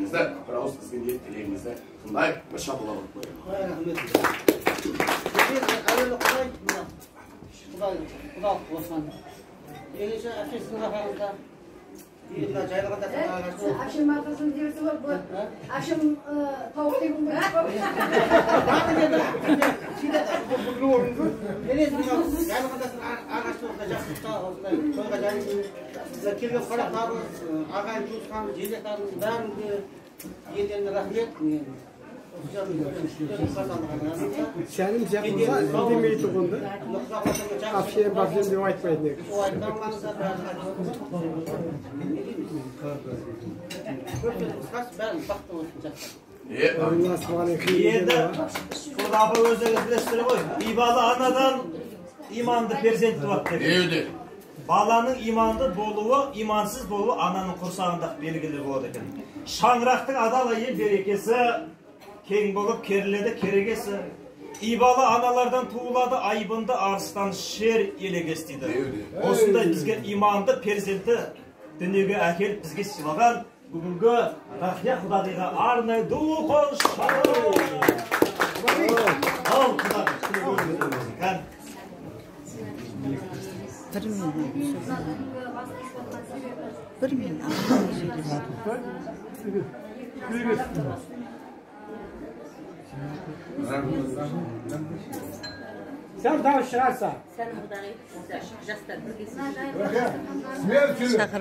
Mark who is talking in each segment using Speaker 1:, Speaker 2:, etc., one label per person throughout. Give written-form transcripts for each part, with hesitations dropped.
Speaker 1: Бір ауыз ізгі ниет тілегіңізді тыңдайық, бір шапалақ ұрып қояйық.
Speaker 2: Рахмет. Әуелі Құдай, Құдай, құдалық болсын. Екінші әкесінің арқасында мына жайлығанда.
Speaker 3: Әшім арқасында дерсі бар, бұл әшім тауық деген ғой.
Speaker 2: Жайлығанда ағашылықта жақсылықта осындай тойға жайлы келген қонақтарымыз, ағайын туысқан, жерлестеріміз бәріне елдеріне рахмет.
Speaker 4: Сенім сияқты болса үндемей тұғын да. Әпшем, бәпшем деп айтпайды негізі.
Speaker 5: Енді бұл апа өздеріңіз білесіздер ғой, ибалы анадан иманды перзент туады деген. Баланың иманды болуы, имансыз болуы ананың құрсағында белгілі болады екен. Шаңырақтың адал әйел берекесі кең болып керіледі керегесі. Ибалы аналардан туылады айбынды арыстан шер елегес дейді. Осындай бізге иманды перзенті дүниеге әкеліп бізге сыйлаған бүгінгі Рахия құдағиға арнайы ду қол шабу. Ал құдағи,
Speaker 6: бір мен
Speaker 4: Сәл дауыс шығарса.
Speaker 6: Шақырып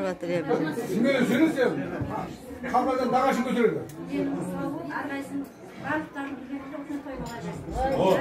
Speaker 6: жатыр.
Speaker 7: Смело сөйле сен. Қабадан нағашын көтереді.
Speaker 3: Әрқайсының барлықтарының бірге осындай той болған.